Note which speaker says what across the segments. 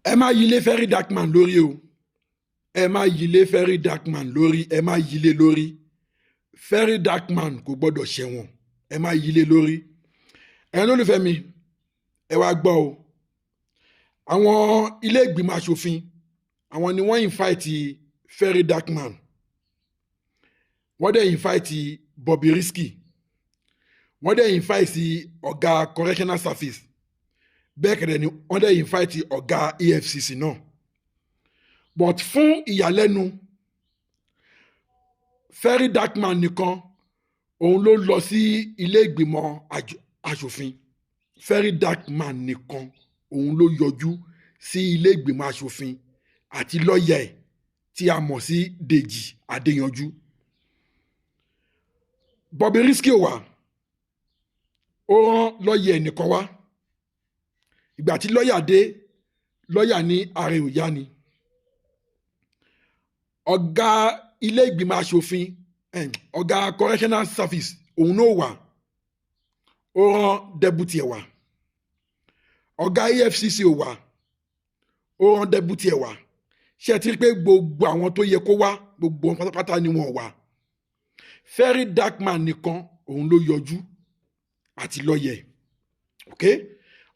Speaker 1: Ẹ má yí lé Very Dark Man lórí o. Ẹ má yí lé Very Dark Man lórí. Ẹ má yí lé lórí. Very Dark Man kò gbọ́dọ̀ ṣẹ̀wọ̀n. Ẹ má yí lé lórí. Ẹ̀yin olólùfẹ́ mi, ẹ wá gbọ́ o. Àwọn ilé ìgbìmọ̀ asòfin, àwọn ni wọ́n invite Very Dark Man, wọ́n dẹ̀ invite Bobrisky, wọ́n dẹ̀ invite ọ̀gá correctional service, bẹ́ẹ̀ kẹ̀dẹ̀ ni wọ́n dẹ̀ invite ọ̀gá EFCC náà. But fún ìyàlẹ́nu, Very Dark Man nìkan òun ló lọ sí ilé ìgbìmọ̀ asòfin. Very Dark Man nìkan òun ló yọjú sí ilé ìgbìmọ̀ asòfin àti lọ́ọ̀yà ẹ̀ tí a mọ̀ sí Dèjì Adéyanjú. Bobrisky ò wá, ó rán lọ́ọ̀yà ẹ̀ nìkan wá. Ìgbà tí lọ́ọ̀yà dé, lọ́ọ̀yà ní ààrẹ ò yá ni. Ọ̀gá ilé ìgbìmọ̀ asòfin, ọ̀gá correctional service, òun náà wà, ó rán deputy ẹ̀ wá. Ọ̀gá EFCC ò wá, ó rán deputy ẹ̀ wá. Ṣé ẹ ti rí pé gbogbo àwọn tó yẹ kó wá, gbogbo wọn pátápátá ni wọn wá? Very Dark Man nìkan òun ló yọjú àti lọ́yẹ̀. Ok,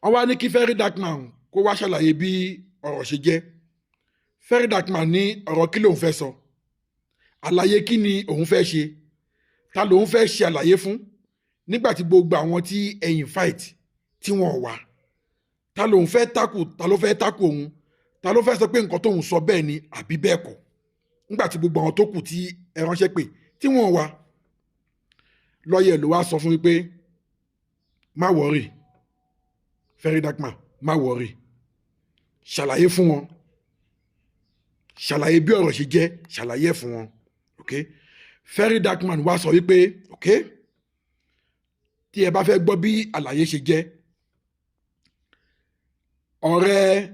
Speaker 1: wọ́n wá ní kí Very Dark Man kó wá ṣàlàyé bí ọ̀rọ̀ ṣe jẹ́. Very Dark Man ní ọ̀rọ̀ kí lòun fẹ́ sọ? Àlàyé kí ni òun fẹ́ ṣe? Ta lòun fẹ́ ṣe àlàyé fún nígbà tí gbogbo àwọn tí ẹ invite tí wọ́n wá? Ta lòun fẹ́ takù? Ta ló fẹ́ takù òun? Ta ló fẹ́ sọ pé nǹkan tóun sọ bẹ́ẹ̀ ni àbí bẹ́ẹ̀ kọ́, nígbà tí gbogbo àwọn tó kù tí ẹ ránṣẹ́ pé tí wọ́n wá? Lọ́yẹ̀ ló wá sọ fún mi pé má worry, Very Dark Man, má worry, ṣàlàyé fún wọn, ṣàlàyé bí ọ̀rọ̀ ṣe jẹ́, ṣàlàyé ẹ̀ fún wọn. Ok, Very Dark Man wá sọ wípé, ok, tí ẹ bá fẹ́ gbọ́ bí àlàyé ṣe jẹ́, ọ̀rẹ́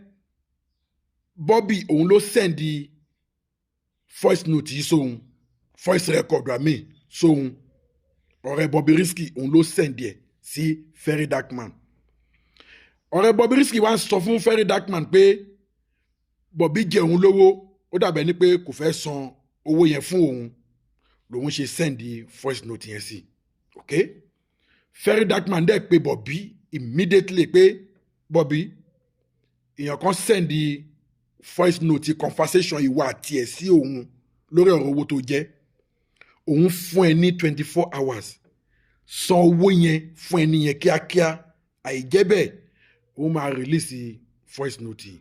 Speaker 1: Bobby òun ló send voice note yìí sóhun, voice record àmì sóhun. Ọ̀rẹ́ Bobrisky òun ló send ẹ̀ sí Very Dark Man. Ọ̀rẹ́ Bobrisky wá ń sọ fún Very Dark Man pé Bobby jẹ òun lówó, ó dàbẹ̀ ni pé kò fẹ́ san owó yẹn fún òun, lòun ṣe send voice note yẹn sí. Ok, Very Dark Man dẹ̀ pé Bobby immediately pé, "Bobby, èèyàn kan send voice note conversation ìwọ àti ẹ̀ sí òun lórí ọ̀rọ̀ owó tó jẹ́ òun. Fún ẹ ní 24 hours, san owó yẹn fún ẹni yẹn kíákíá, àìjẹ́ bẹ́ẹ̀, òun máa release voice note yìí."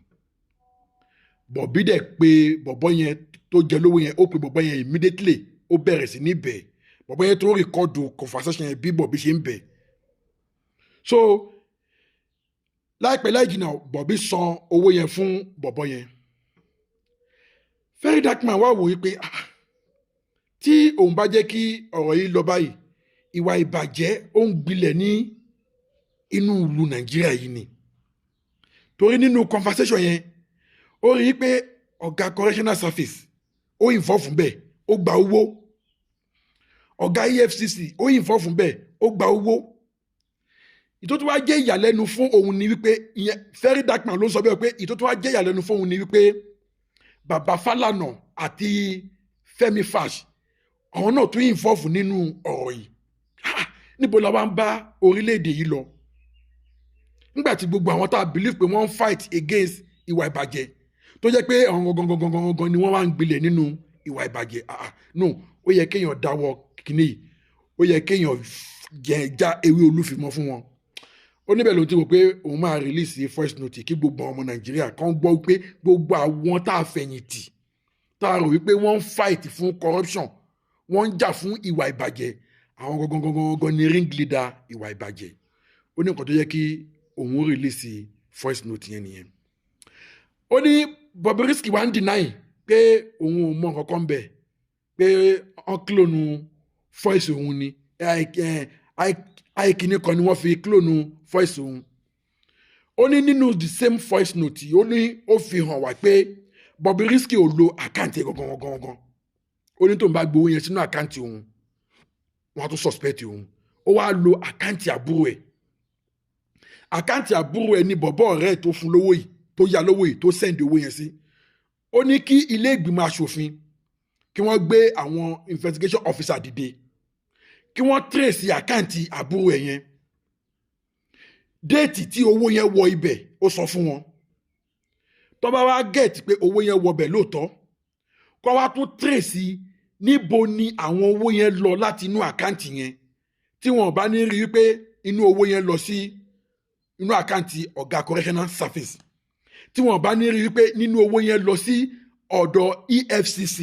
Speaker 1: Bobby dẹ̀ pé bọ̀bọ́ yẹn tó jẹ lówó yẹn, ó pe bọ̀bọ́ yẹn immediately, ó bẹ̀rẹ̀ sí ní bẹ̀ bọ̀bọ́ yẹn, tó record conversation yẹn bí Bobby ṣe ń bẹ̀. So láìpẹ́ láì jìnnà, Bobby san owó yẹn fún bọ̀bọ́ yẹn. Very Dark Man wá wò ó pé, ah, tí òun bá jẹ́ kí ọ̀rọ̀ yìí lọ báyìí, ìwà ìbàjẹ́ ó ń gbilẹ̀ ní inú ìlú Nàìjíríà yìí ni. Torí nínú conversation yẹn, ó rí i pé ọ̀gá correctional service ó involve bẹ́ẹ̀, ó gba owó. Ọ̀gá EFCC ó involve bẹ́ẹ̀, ó gba owó. Ìtò tó wá jẹ́ ìyàlẹ́nu fún òun ni wípé, ìyẹn Very Dark Man ló ń sọ bẹ́ẹ̀, pé ìtò tó wá jẹ́ ìyàlẹ́nu fún òun ni wípé bàbá Fálànà àti Fẹ́mi Fash, àwọn náà tún involve nínú ọ̀rọ̀ yìí. Níbo la wá ń bá orílẹ̀-èdè yìí lọ, nígbà tí gbogbo àwọn tá a believe pé wọ́n ń fight against ìwà ìbàjẹ́, tó jẹ́ pé àwọn gangan gangan gangan ni wọ́n wá ń gbilẹ̀ nínú ìwà ìbàjẹ́? Ah ah, no, ó yẹ kéèyàn dáwọ́ kínní yìí, ó yẹ kéèyàn jẹ já ewé olúfimọ́ fún wọn. Ó níbẹ̀ ló ti wò pé òun máa release voice note kí gbogbo àwọn ọmọ Nàìjíríà kan gbọ́ pé gbogbo àwọn tá a fẹ̀yìntì, tá a rò wípé wọ́n ń fight fún corruption, wọ́n ń jà fún ìwà ìbàjẹ́, àwọn gangan gangan gangan ni ring leader ìwà ìbàjẹ́. Ó ní nǹkan tó yẹ kí òun release voice note yẹn nìyẹn. Ó ní Bobrisky wá ń deny pé òun ò mọ nǹkan kan bẹ̀, pé wọ́n clone voice òun ni, àìkíní kan ni wọ́n fi clone voice òun. Ó ní nínú the same voice note yìí, ó ní ó fi hàn wá pé Bobrisky ò lo account gangan gangan. Ó ní tóun bá gbowó yẹn sínú account òun, wọ́n á tún suspect òun. Ó wá lo account àbúrò ẹ̀. Account àbúrò ẹ̀ ní bọ̀bọ̀ ọ̀rẹ́ ẹ̀ tó fún lówó yìí tó lò. tó yá lówó yìí, tó send owó yẹn sí. Ó ní kí ilé ìgbìmọ̀ asòfin kí wọ́n gbé àwọn investigation officer dìde, kí wọ́n trace account àbúrò ẹ̀ yẹn, date tí owó yẹn wọ ibẹ̀. Ó sọ fún wọn, tó bá wá get pé owó yẹn wọ bẹ̀ lóòótọ́, kó wá tún trace níbo ni àwọn owó yẹn lọ láti inú account yẹn. Tí wọn bá ní rí i pé inú owó yẹn lọ sí inú account ọ̀gá correctional service, tí wọn bá ní rí i pé nínú owó yẹn lọ sí ọ̀dọ̀ EFCC,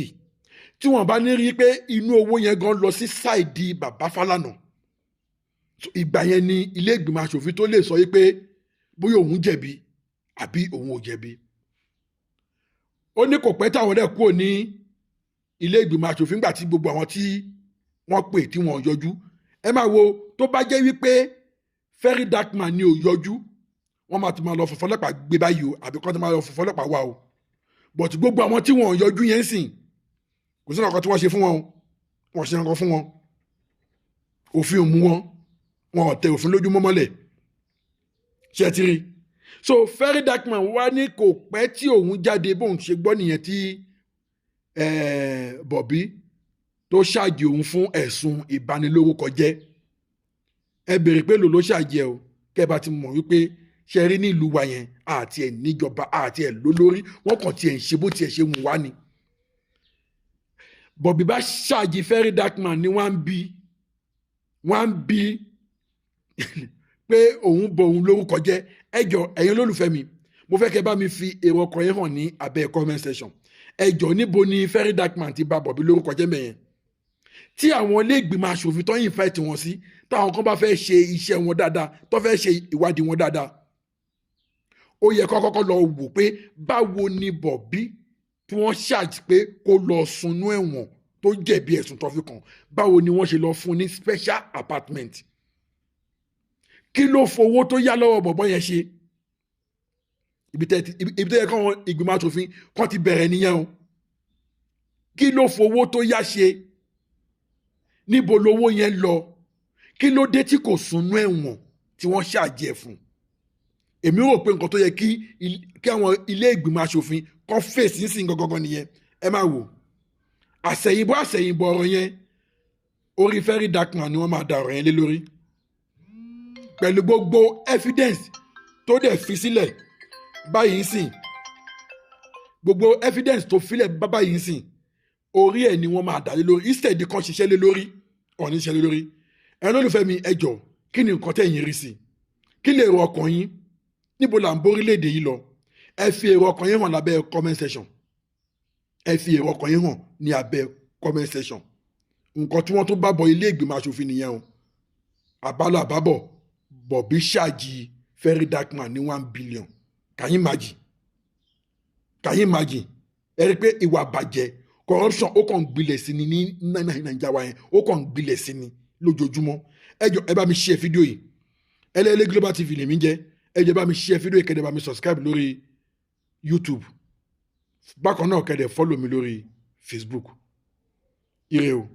Speaker 1: tí wọn bá ní rí i pé inú owó yẹn gan lọ sí side bàbá Fálànà, ìgbà yẹn ni ilé ìgbìmọ̀ asòfin tó lè sọ yìí pé bóyá òun jẹ̀bi àbí òun ò jẹ̀bi. Ó ní kò pẹ́ táwọn dẹ̀ kúrò ní ilé ìgbìmọ̀ asòfin gbà tí gbogbo àwọn tí wọ́n pè tí wọ́n yọjú. Ẹ máa wo, tó bá jẹ́ wípé Very Dark Man ni ò yọjú, wọ́n máa ti máa lọ fọfọlọ́pàá gbé báyìí o, àbí kọ́ ti máa lọ fọfọlọ́pàá wá o. But gbogbo àwọn tí wọ́n yọjú yẹn sìn, kò sí nǹkan tí wọ́n ṣe fún wọn o. Wọ́n ṣe nǹkan fún wọn, òfin ò mú wọn, wọn ò tẹ òfin lójú mọ́mọ́lẹ̀. Ṣe ti rí? So Very Dark Man wá ní kò pẹ́ tí òun jáde, bóun ṣe gbọ́ nìyẹn tí Bobby tó ṣáàjì òun fún ẹ̀sùn ìbanilórúkọ jẹ́. Ẹ béèrè pé lò ló ṣáàjì ẹ o. Kẹ́ ẹ bá ti mọ̀ wípé ṣe rí ní ìlú wa yẹn, àti ẹ̀ níjọba àti ẹ̀ lólórí, wọ́n kàn tiẹ̀ ń ṣe bó tiẹ̀ ṣe wù wá ni. Bobby bá charge Very Dark Man ní wọ́n bí pé òun bọ òun lórúkọ jẹ́. Ẹ jọ, ẹ̀yin olólùfẹ́ mi, mo fẹ́ kẹ́ bá mi fi èrò ọkàn yẹn hàn ní abẹ́ comment section. Ẹ jọ, níbo ni Very Dark Man ti bà Bobby lórúkọ jẹ́ mẹ́yẹn, tí àwọn ilé ìgbìmọ̀ asòfin tó yìn fẹ́ tí wọ́n sí, táwọn kan bá fẹ́ ṣe iṣẹ́ wọn dáadáa, tó fẹ́ ṣe ìwádìí wọn dáadáa, ó yẹ kó kọ́kọ́ lọ wò pé báwo ni Bobby tí wọ́n ṣáàjì pé kó lọ sunú ẹ̀wọ̀n, tó jẹ̀bi ẹ̀sùn tó fi kàn, báwo ni wọ́n ṣe lọ fún ní special apartment? Kí ló fowó tó yá lọ́wọ́ bọ̀bọ́ yẹn ṣe? Ibi tó yẹ káwọn ìgbìmọ̀ asòfin kọ́ ti bẹ̀rẹ̀ nìyẹn o. Kí ló fowó tó yá ṣe? Níbo lowó yẹn lọ? Kí ló dé tí kò sunú ẹ̀wọ̀n tí wọ́n ṣàjẹ́ fún? Èmi rò pé nǹkan tó yẹ kí àwọn ilé ìgbìmọ̀ asòfin kọ́ fèsì ń sìn gangan nìyẹn. Ẹ máa wò, àṣẹ̀yìnbọ̀ àṣẹ̀yìnbọ̀ ọ̀rọ̀ yẹn, orí Very Dark Man ni wọ́n máa da ọ̀rọ̀ yẹn lé lórí pẹ̀lú gbogbo evidence tó dẹ̀ fi sílẹ̀ báyìí ń sìn. Gbogbo evidence tó filẹ̀ báyìí ń sìn, orí ẹ̀ ni wọ́n máa dà lé lórí instead kan ṣiṣẹ́ lé lórí, ọ̀ní ṣiṣẹ́ lé lórí. Ẹ lólùfẹ́ mi, ẹ jọ, kí ni nǹkan tẹ̀yìn rí sí? Kí lè èrò ọkàn yín? Níbo là ń borílẹ̀-èdè yìí lọ? Ẹ fi èrò ọkàn yín hàn lábẹ́ comment section. Ẹ fi èrò ọkàn yín hàn ní abẹ́ comment section. Nǹkan tí wọ́n tún bá bọ ilé ìgbìmọ̀ asòfin nìyẹn o. Àbálọ àbábọ̀, Bobby charge Very Dark Man ní 1 billion. Can you imagine? Can you imagine? Ẹ rí i pé ìwà bàjẹ́, corruption, ó kàn ń gbilẹ̀ sí ni ní Nàìjíríà wa yẹn, ó kàn ń gbilẹ̀ sí ni lójoojúmọ́. Ẹ jọ, ẹ bá mi share fídíò yìí. Ẹlẹ́ẹ̀lẹ́ Global TV lèmi jẹ́. Ẹ jọ, bá mi share fídíò yìí, kẹ́ dẹ̀ bá mi subscribe lórí YouTube. Bákan náà, kẹ́ dẹ̀ follow mi lórí Facebook. Ire o.